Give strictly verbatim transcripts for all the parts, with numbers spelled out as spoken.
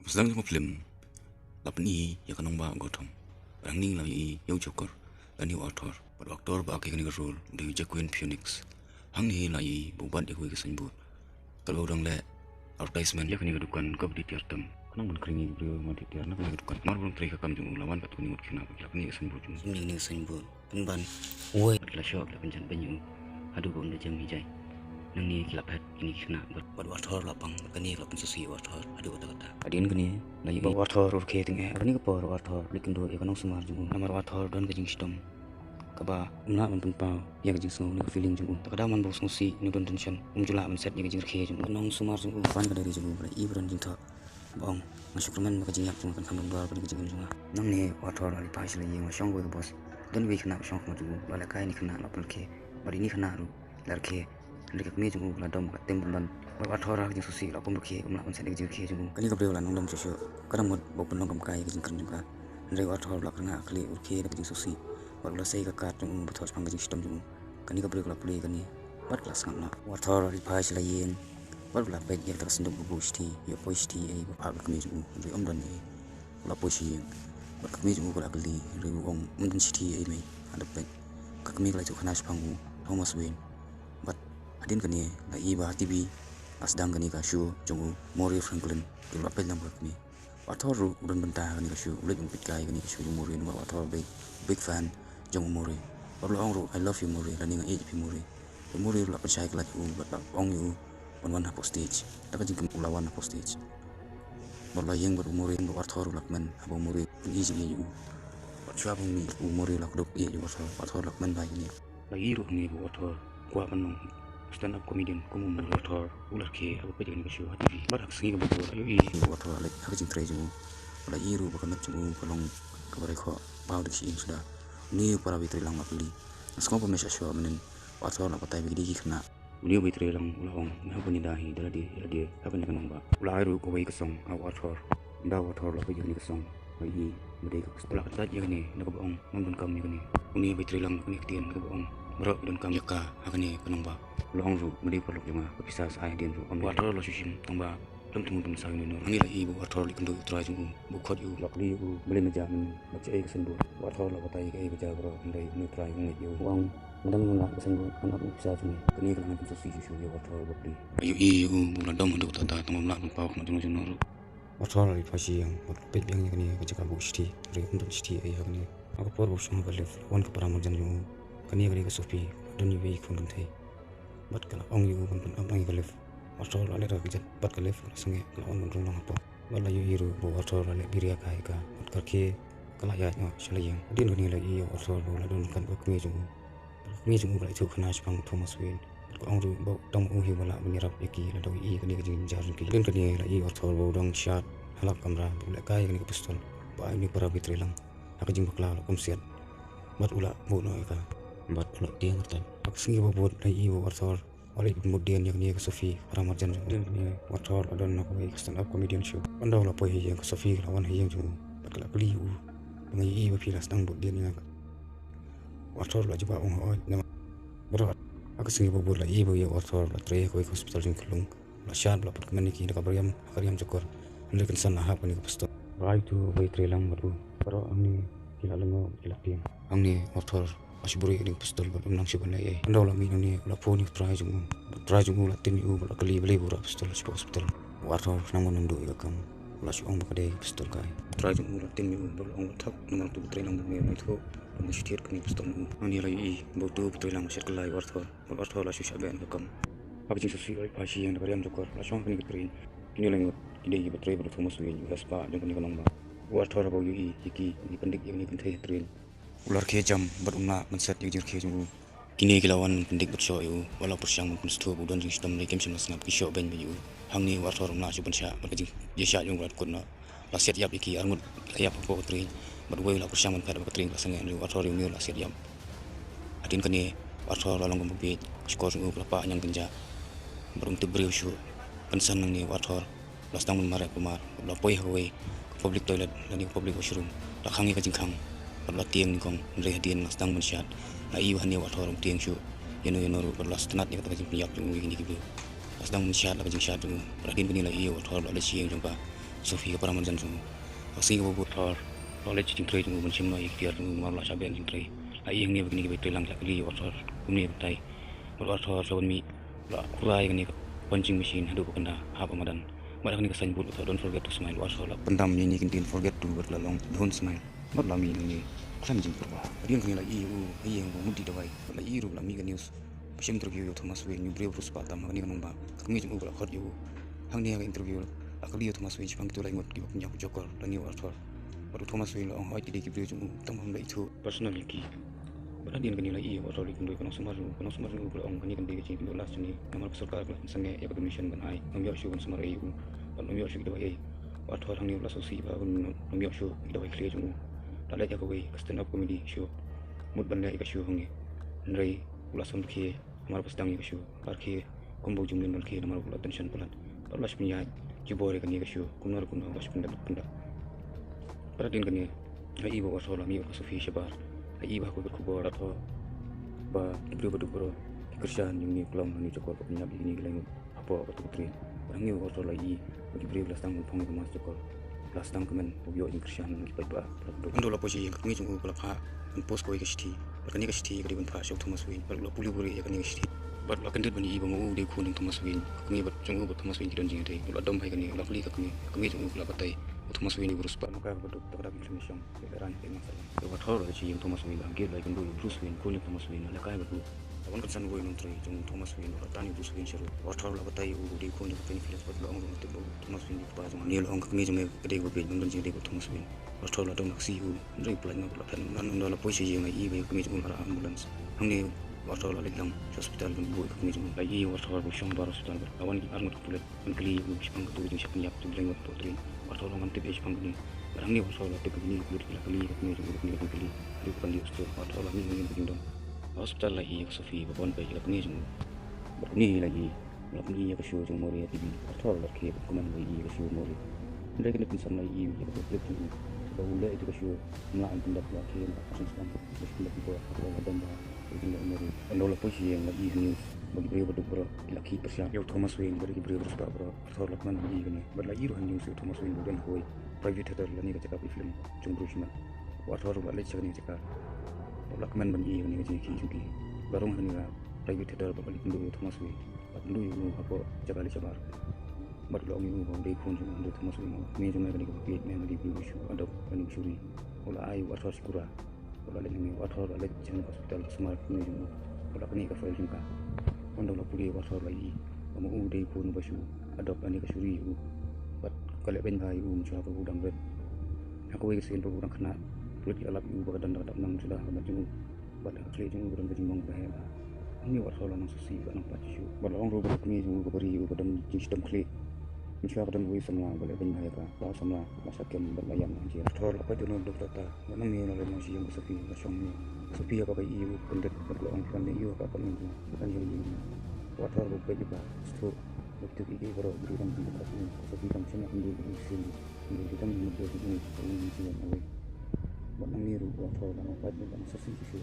Sdang jong ka film la pyni ïa ka nongbah Gotham. Bad hangne la ïohi ïa u Joker lane u Arthur. Bad u actor ba ïoh ïa kane ka role u dei u Joaquin Phoenix. Hangne la ïohi ba u bat ïa kawei ka signboard. Katba u dang leh advertisement ïa kane ka dukan kaba dei tiar tam. Khnang ban khring ïa ki briew ban thied tiar na kane ka dukan. Namar ba u dang trei ka kam jong u, la wan pat kane ka ngut ki khynnah bad la pyni ïa ka signboard jong u. Kane ka signboard. Pynban uwei la shoh, la pynjan beiñ ïa u haduh ba un da jem hi jai. Nangne ki la phet kine ki khynnah bad, bad u Arthur la pang, bad kane ka la pynsngewsih ïa u Arthur haduh katta katta. Hadien kane la ïohi ba u Arthur u rkhie tyngeh. Kane ka por u Arthur u leit kynduh ïa ka nongsumar jong u, namar u Arthur u don ka jingshitom kaba um lah ban pynpaw ïa ka jingsngew ne ka feeling jong u. Te ka daw man ba u sngewsih ne u don tension, um ju lah ban set ïa ka jingrkhie jong u. Ka nongsumar jong u phan ka diary jong u, ba la ïohi ba don jingthoh ba ong, nga shu kyrmen ba ka jingïap jong nga kan kham don bor bad ka jingim jong nga. Nangne u Arthur u la leit phai sha la ïing, u la shong kawei ka bus. Don iwei i khynnah ba shong ha khmat jong u, u la lehkai ïa ine i khynnah, u la pynrkhie. Bad ine i khynnah ruh la rkhie. Hynrei ka kmie jong u ka la dom, ka la tem pynban. Bad u Arthur ha ka jingsngewsih u la pom rkhie, um lah ban set ïa ka jingrkhie jong u. Kane ka briew la nongdom shuh shuh, ka la mut ba u pynlong kam kai ïa ka jingkren jong ka. Hynrei u Arthur u la kyrngah khlieh, u rkhie da ka jingsngewsih. Bad u la sei ïa ka card jong u ba thoh shaphang ka jingshitom jong u. Kane ka briew ka la plie ïa kane bad ka la sngap noh. U Arthur u la leit phai sha la ïing bad u la peit ïa kata ka synduk ba buh shithi, ïoh poi shithi ei ba phah ïa ka kmie jong u, hynrei ym don ei. U la poi sha ïing bad ka kmie jong u ka la kylli, hynrei u ong ym don shithi ei mei. Haba peit, ka kmie ka la ïathuhkhana shaphang u Thomas Wayne. Bad hadien kane la ïohi ba ha T V la sdang kane ka show jong u Murray Franklin. Te u la peit lang bad ka kmie. U Arthur ruh u don bynta ha kane ka show, u leit u peit kai ïa kane ka show jong u Murray namar u Arthur u dei big fan jong u Murray. Bad u la ong ruh, "I love you Murray," lane, "Nga ïeit ïa phi Murray." U Murray ruh u la pynshai kylla ïa u bad u la ong ïa u ban wan hapoh stage. Da ka jingkmen u la wan hapoh stage bad u la ïeng bad u Murray, bad u Arthur u la kmen haba u Murray u pyni jingïeit ïa u. Bad shuwa ba u mih, u Murray u la kdup ïeit ïa u Arthur, u Arthur u la kmen bha ïa kane. La ïohi ruh hangne ba u Arthur u kwah ban long stand up comedian kum u Murray. U Arthur u la rkhie haba peit ïa kane ka show ha T V. Bad ha ka sngi kaba bud la ïohi ba u Arthur u la leit ha ka jingtrei jong u. Bad la ïohi ruh ba ka met jong u ka long kaba rai khoh, paw da ka shyieng suda. Une u para baitrei lang u la kylli, "Nga sngew ba me shah shoh mynnin?" U Arthur u la batai ba ki dei ki khynnah. Une u baitrei lang u la ong, "Me hap ban ïada hi da lade ïa lade ha kane ka nongbah." U la ai ruh kawei ka song ha u Arthur. Ynda u Arthur u la peit ïa kane ka song, u la ïohi ba dei ka pistol. U la kyntait ïa kane da kaba ong, "Ngam donkam ïa kane." Une u baitrei lang kane ka ktien da kaba ong, "Baroh ki donkam ïa ka ha kane ka nongbah." U la ong ruh, "Me dei u paralok jong nga, ka pisa sa ai hadien ruh." U Arthur u la shu shim tang ba ym thmu ban saw ïano ïano ruh. Hangne la ïohi ba u Arthur u leit kynduh ïa u trai jong u, ba u khot ïa u, u la kylli ïa u balei me jia mynnin bad shaei ka signboard. U Arthur u la batai ïa kaei ba jia baroh, hynrei une u trai um ngeit ïa u. U ong, "Nga dang nang lah ka signboard, kam ap ïa ka pisa jong me." Kane ka la ngan pynsngewsih shuh shuh ïa u Arthur bapli. La ïohi ïa u ba u la dom haduh katta katta, tang ba um lah ban paw khmat jong uno jong uno ruh. U Arthur u la leit phai sha ïing bad peit biang ïa kane ka jaka buh shithi, hynrei ym don shithi ei ha kane. Ha ka por ba u shong ha ka lift, la wan ka para marjan jong u. Kane ka dei ka Sophie, ka don iwei i khun kynthei. Bad ka la ong ïa u ban pynap noh ïa ka lift. U Arthur u la leit ha ka kjat bad ka lift ka la sangeh, ka la wan ban rung noh hapoh. Bad la ïohi ruh ba u Arthur u la leh biria kai ïa ka, bad ka rkhie ka la ïaid noh sha la ïing. Hadien kane la ïohi ïa u Arthur ba u la don ryngkat bad ka kmie jong u. Bad ka kmie jong u ka la ïathuhkhana shaphang u Thomas Wayne. Bad ka ong ruh ba tang ma u hi uba lah ban ïarap ïa ki lada u ïohi kane ka jingjynjar jong ki. Hadien kane la ïohi u Arthur ba u dang shad ha la ka kamra, ba u lehkai ïa kane ka pistol ba ai une u para baitrei lang. Ha ka jingbakla u la kum siat bad u la buh noh ïa ka bad u la tieng artat. Ha ka sngi ba bud la ïohi ba u Arthur u la leit ban mut dien ïa kane ka Sophie, para marjan jong u. Hadien kane u Arthur u la don ha kawei ka stand up comedian show. Ynda u la poi ha ïing, ka Sophie ka la wan ha ïing jong u bad ka la kylli ïa u, "Ba nga ïohi ba phi la sdang bud dien ïa nga." U Arthur u la jubab, "Ong hooid, namar baroh." Ha ka sngi ba bud la ïohi ba ïa u Arthur u la trei ha kawei ka hospital jong ki khyllung. U la shad, u la pynkmen ïa ki da ka bariam ha ka riam jakor. Hynrei kynsan la hap kane ka pistol. Ba ai utu u baitrei lang bad u. Baroh hangne ki la lyngngoh, ki la tieng. Hangne u Arthur u la shu buhrieh ïa kane ka pistol bad um nang shuh ban leh ei. Ynda u la mih nangne u la phone ïa u trai jong u. U trai jong u u la tim ïa u bad u la kylli balei ba u rah pistol shapoh hospital. U Arthur khnang ban ym duh ïa ka kam u la shu ong ba ka dei ka pistol kai. U trai jong u u la tim ïa u bad u la ong, "Thok, namar utu u baitrei lang ba me, me ïathuh ba me shu thied kane ka pistol na u." Hangne la ïohi ba utu u baitrei lang u la shet kylla ïa u Arthur. Bad u Arthor u la shu shah beh na ka kam. Ha ka jingsngewsih u la leit phai sha ïing da ka riam jakor, u la shong ha kane ka train. Kine lai ngut ki dei kiba trei bad u Thomas Wayne, u heh spah jong kane ka nongbah. U Arthor haba u ïohi ïa ki, ki pyndik ïa kane ka kynthei ha train, u la rkhie jam bad um lah ban set ïa ka jingrkhie jong u. Kine ki la wan ban pyndik bad shoh ïa u, wat la pyrshang ban pynsngewthuh ba u don jingshitom, hynrei kim shym la sngap, ki shoh beiñ bha ïa u. Hangne u Arthor um lah shuh ban shah bad ka jingïashah jong u ka la dkut noh. La siat ïap ïa ki, arngut la ïap hapoh ka train. Bad uwei u la pyrshang ban phet bad ka train ka la sangeh, hynrei u Arthur ïa une u la siat ïap. Hadien kane u Arthor u la long kumba bieit, ka shkor jong u ka la pah ñiang kynjah. Bad um tip briew shuh. Kynsan nangne u Arthor u la sdang ban mareh kulmar, bad u la poi ha kawei ka public toilet lane ka public washroom. U la khang ïa ka jingkhang bad u la tieng nyngkong, hynrei hadien la sdang ban shad. La ïohi ba hangne u Arthor um tieng shuh ïano ïano ruh, bad u la sngewtynnat ïa kata ka jingpynïap jong u ïa kine ki briew. La sdang ban shad la ka jingshad jong u. Bad hadien kane la ïohi u Arthor u la leit sha ïing jong ka. Sophie ka para marjan jong u. Ka sngi kaba bud Arthur la leit sha jingtrei jong u ban shim noh ïa ki tiar jong u namar u la shah beh jingtrei. La ïohi hangne ba kine kiba trei lang ki la kylli ïa u Arthur kumne batai. Bad u Arthur sha ban mih la khura ïa kane ka punching machine haduh ba kynda hap ha madan. Bad ha kane ka signboard ba kata Don't forget to smile, u Arthur la pyndam ïa kine ki ktien Forget to bad la long Don't smile. Bad la mih hangne khlem jingpyrwa. Hadien kane la ïohi u ha ïing ba mut dih dawai. Bad la ïohi ruh la mih ka news ba shim interview ïa u Thomas Wayne, u briew ba riewspah tam ha kane ka nongbah. Ka kmie jong u ba la khot ïa u. Hangne ha ka interview la kylli ïa u Thomas Wayne shaphang kito lai ngut kiba pynïap u Joker lane u Arthur. Bad u Thomas Wayne la ong hooid ki dei ki briew jong u tang ba ym da ithuh personal ïa ki. Bad hadien kane la ïohi u Arthur la ïakynduh ïa ka nongsumar jong u, ka nongsumar jong u ka la ong kane kan dei ka jingpyndonkam last jong ngi namar ka sorkar ka la pynsangeh ïa ka donation ban ai, ym ïoh shuh ban sumar ei ïa u bad ym ïoh shuh ki dawai ei. U Arthur hangne u la sngewsih ba un ym ïoh shuh ki dawai khleh jong u. La leit ïa kawei ka stand up comedy show. Mut ban leh ïa ka show hangne, hynrei u la sngewkhia namar ba sdang ïa ka show, la rkhie kumba u Jumlin ba rkhie namar ba u la tension palat. Bad u la shu pynïaid jubor ïa kane ka show kumno ruh kumno, u la shu pyndep bad pyndep. Bad hadien kane la ïohi ba u Arthur la mih bad ka Sophie shabar. La ïohi ba ha kawei ka khubor la thoh ba ki briew ba duk baroh ki kyrshan ïa une u khlong lane u Joker ba pynïap ïa kine ki lai ngut hapoh kata ka train. Bad hangne u Arthur la ïohi ba ki briew ba la sdang ban phong ïa ka mask Joker, la sdang kmen ba u ïoh jingkyrshan na ki paidbah. Bad hynrei la poi sha ïing, ka kmie jong u ka la phah ban post kawei ka shithi. Bad kane ka shithi ka dei ban phah sha u Thomas Wayne. Bad u la pule buhrieh ïa kane ka shithi. Bad u la kyndit ban ïohi ba ma u u dei u khun jong u Thomas Wayne. Ka kmie bad jong u bad Thomas Wayne ki don jingïadei. U la dom bha ïa kane, u la kylli ka kmie, ka kmie jong u ka la batai, u Thomas Wayne u riewspah. Namar kaba duk, te ka dap ïa ka shong ïa ka rang ïa ka imlang sahlang. Te u Arthur u la leit sha ïing u Thomas Wayne, bad ha gate u la ïakynduh ïa u Bruce Wayne, khun jong u Thomas Wayne, u la lehkai bad u. La wan kynsan uwei u nongtrei jong u Thomas Wayne, u la tan ïa u Bruce Wayne sha rud. U Arthur u la batai ïa u ba u dei u khun jong ka Penny Phillips bad u la ong ruh ha u, Thomas Wayne u dei u kpa jong nga. Hangne la ong ka kmie jong me ka dei kaba beit, ym don jingïadei bad u Thomas Wayne. U Arthur u la dom, la ksie ïa u, hynrei u pynlait noh bad u la phet. Namar ynda la poi sha ïing la ïohi ba ïa ka kmie jong u la rah ambulance. Hangne u Arthur u la leit lang sha hospital ban buh ïa ka kmie jong u. La ïohi u Arthur ba u shong bha ha hospital bad la wan ki arngut ki pulit ban kylli ïa u shaphang kato ka jingshah pynïap jong ki lai ngut hapoh train. U Arthur u la wan tip ïa u shaphang kane. Bad hangne u Arthur u la tip ba kine ki pulit ki la kylli ïa ka kmie jong u, ba kine ki la kylli. Haduh katne u stop, u Arthur u la mih hangne na ka jingdon. Ha hospital la ïohi ïa ka Sophie ba bun bha ki la kynnoh jong u. Bad kine la ïohi, la pyni ïa ka show jong u Mori ha T V. U Arthur u la rkhie bad kumne la ïohi ïa ka show u Mori. Hynrei kane pynsamla ïohi ïa ka clip jong u ba u leh ïa ka show, ym lah ban pyndep, la rkhie na ka Fashion Slam. Ba shu pyndep ïa ka, u la dom bha ïa ka jingdon u Mori. Ynda la poi sha ïing la ïohi ha news ba ki briew ba duk baroh ki la khih pyrshah ïa u Thomas Wayne bad ïa ki briew ba riewspah baroh. U Arthur u la kmen ban ïohi kane. Bad la ïohi ruh ha news ïa u Thomas Wayne ba u don ha kawei private theater lane ka jaka pynïaid film jong u briew shimet. U Arthur u la leit sha kane ka jaka. Bad u la kmen ban ïohi ïa kane ka jingïakhih jong ki. U la rung ha kane ka private theater bad u la leit kynduh ïa u Thomas Wayne. Bad kynduh ïa u hapoh jaka leit shabar. Bad u la ong ïa u ba u dei u khun jong u, u dei u Thomas Wayne. Kmie jong me ka dei kaba peit, me ka dei u briew ba shu adopt lane ba shu ri. U la ai u Arthur sha kura. Bad u la leit hangne, u Arthur u la leit sha hospital, sumar ïa ka kmie jong u. U la knieh ïa ka file jong ka. Ynda u la pule, u Arthur u la ïohi ba ma u u dei u khun uba shu adopt lane ka shu ri ïa u. Bad ka leh beiñ bha ïa u mynshuwa ba u dang rit. Ha kawei ka sien ba u dang khynnah, pulit ki la lap ïa u ba ka don da ka dap nang shuwa ha ka met jong u. Bad ha ka khlieh jong u ka don ka jingmong ba heh bha. Hangne u Arthur u la nang sngewsih, u la nang pait shuh. Bad u la ong ruh ba ka kmie jong u kaba ri ïa u ka don jingshitom khlieh. Mynshuwa ka don uwei u samla ba leh beiñ bha ïa ka. Ba u samla la shah kem bad la ïam hangne. U Arthur u la pait noh na u doctor ta. Bad nangne u la leit noh sha ïing ka Sophie, la shong hangne. Ka Sophie haba ka ïohi ïa u ka kyndit bad ka la ong, phi wan leh aïu ha ka apartment jong nga? Phi wan ïohi ïa u? U Arthur u peit ïa ka, sngewthuh. Bad kito kiei kiei baroh ki dang jynjar ïa u. Ka Sophie kam shym lah kynduh ïa u shisien. Hynrei dei tang ïa u mutdur jong u ba u ïeng sha ïing kawei. Bad nangne ruh u Arthur u la nang pait bad u la nang sngewsih shisha.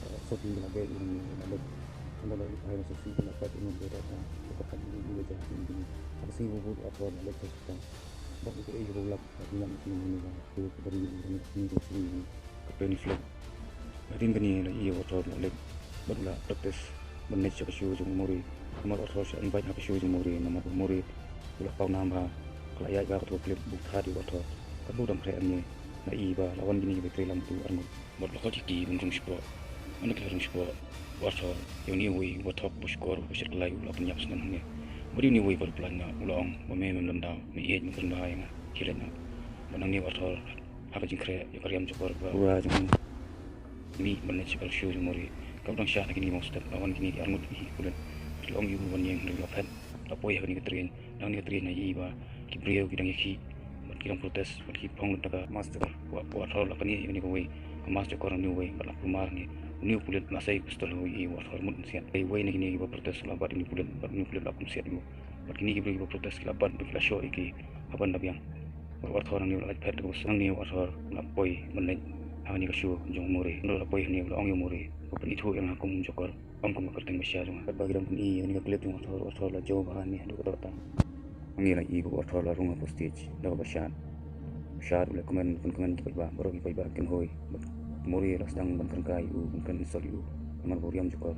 Ka Sophie ka la beh ïa u, la leit. Ynda la ïohi ba ka Sophie ka la pait ïa u mutdur ta, ka pyrkhat ïa u, u la jah ïa u. Ha ka sngi ba bud u Arthur u la leit sha hospital. Bad kaei kaba u lap, bad u ïam sha u, u la ïohi ba ka ri u, u la ïohi ba ka ri u. Ka Penny Phillips. Hadien kane la ïohi u Arthur u la leit bad u la practice ban leit sha ka show jong u Mori. Namar u Arthur u shah invite ha ka show jong u Mori, namar u Mori u la pawnam bha, ka la ïaid bha kato ka clip ba u thad ïa u Arthur. Katba u dang khreh hangne la ïohi ba la wan kine kiba trei lang bad u arngut. Bad la khot ïa ki ban rung shapoh. Ynda ki la rung shapoh, u Arthur, ïa une uwei uba thok, uba shukor, uba shyrkhei, u la pynïap snem hangne. Bad ïa une uwei uba duk palat noh u la ong ba me mem lyndaw, me ïeit, me kren bha ïa nga, khie leit noh. Bad nangne u Arthur ha ka jingkhreh ïa ka riam Joker ba u ra jong u. Mih ban leit sha ka show jong u Mori. Kaba dang shad na kine ki mawstep la wan kine ki arngut ki pulit. Ki la ong ïa u ban ïeng, hynrei u la phet, la poi ha kane ka train. Na kane ka train la ïohi ba ki briew ki dang ïakhih bad ki dang protest bad ki phong lut da ka mask Joker. U Arthur u la knieh ïa kane kawei ka mask Joker na une uwei bad la kulmar hangne. Une u pulit u la sei pistol ha uwei ïa u Arthur mut ban siat. Uwei na kine kiba protest u la bat ïa une u pulit bad une u pulit u la kum siat ïa u. Bad kine ki briew kiba protest ki la bat bad ki la shoh ïa ki ha ban da biang. Bad u Arthur nangne u la lait phet da kaba suk. Nangne u Arthur u la poi ban leit ha kane ka show jong u Mori. Ynda u la poi hangne u la ong ïa u Mori ba pynithuh ïa nga kum u Joker, ym kum ka kyrteng ba shisha jong nga. Katba ki dang pyni ïa kane ka clip jong u Arthur, u Arthur u la jew bha hangne haduh katta katta. Ngi la ïohi ba u Arthur la rung ha postage da kaba shad. Shad u la kmen, kmen kmen ki paidbah, baroh ki paidbah kin hoi. Bad Mori la sdang ban kren kai ïa u, ban kren insult ïa u. Namar ba u riam jukor.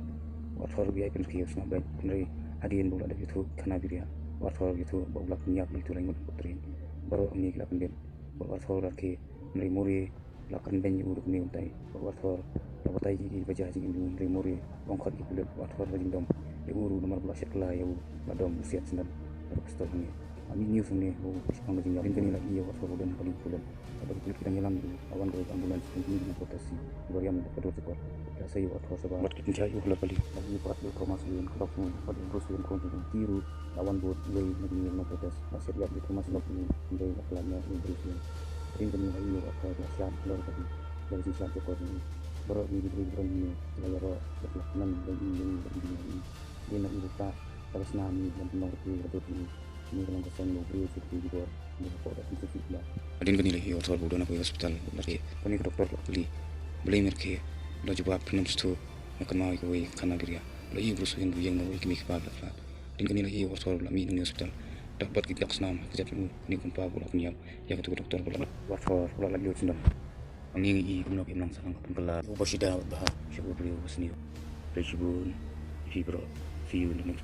U Arthor u ïai pynrkhie u sngap beit, hynrei hadien ba u la dep ïathuh khana biria, u Arthor u ïathuh ba u la pynïap ïa uto u lai ngut u train. Baroh hangne ki la pyndep ba u Arthor u la rkhie, hynrei Mori la kren beiñ ïa u da kane u bynta. Ba u Arthor la batai ïa ki ba jia jingim ïa u, hynrei Mori u ong khot ïa ki pulit. U Arthor ba jingdom ïa u ruh namar ba u la shet kylla ïa u, la dom u siat syndon bad u pistol hangne. La mih news hangne ba u shah ong ka jingïap. Hadien kane la ïohi ïa u Arthor u don ha kali ki pulit. Haba ki pulit ki dang ïalam ïa u, la wan kawei ka ambulance, ki dang pynlong protest ïa u. Ki ba riam la ka dur jukor. La sei ïa u Arthor shabar. Bad ki pynshai ïa u ha la pali. La ïohi pat ïa u Thomas Wayne, ka dok sngewbha, bad ïa u Bruce Wayne khun jong u. Ki ruh la wan bud wei na kine ki nongprotest. La siat ïap ïa u Thomas Wayne, hynrei la kylla ïa u Bruce Wayne. Hadien kane la ïohi ïa u Arthor ba la shad halor ka ding. Ba ka jingshad jukor jong u. Baroh kine ki briew ki briew kine ki la ïaroh, bad la kmen ban ïohi ïa u, ban ïohi ïa u. Hadien la ïohi u Arthor, la ka snam ïa u, ban pynlong ruh ïa ka dur jong u. Kane ka long ka seng ba u briew syrkhie jukor, ba ka pok da pynshong shuh ba. Hadien kane la ïohi ïa u Arthor ba u don ha kawei ka hospital, ba la rkhie. Kane ka doktor ka la kylli, balei me rkhie? U la jubab, phin ym sngewthuh, nga kynmaw ïa kawei ka khana biria. U la ïohi u Bruce Wayne ba u ïeng na kawei ka kmie kpa ba la khlad. Hadien kane la ïohi ïa u Arthor ba la mih na kane ka hospital. Da ka bat ki dak snam ha ka jait u, kane u kynpa ba u la pynïap ïa kato ka doktor ba la. U Arthor u la lait lut syndon. Hangne ngi ïohi kumno ki imlang sahlang ka pynkylla uba shida bad bha sha u briew uba sniew. Khublei shibun ïa phi baroh. See you in the next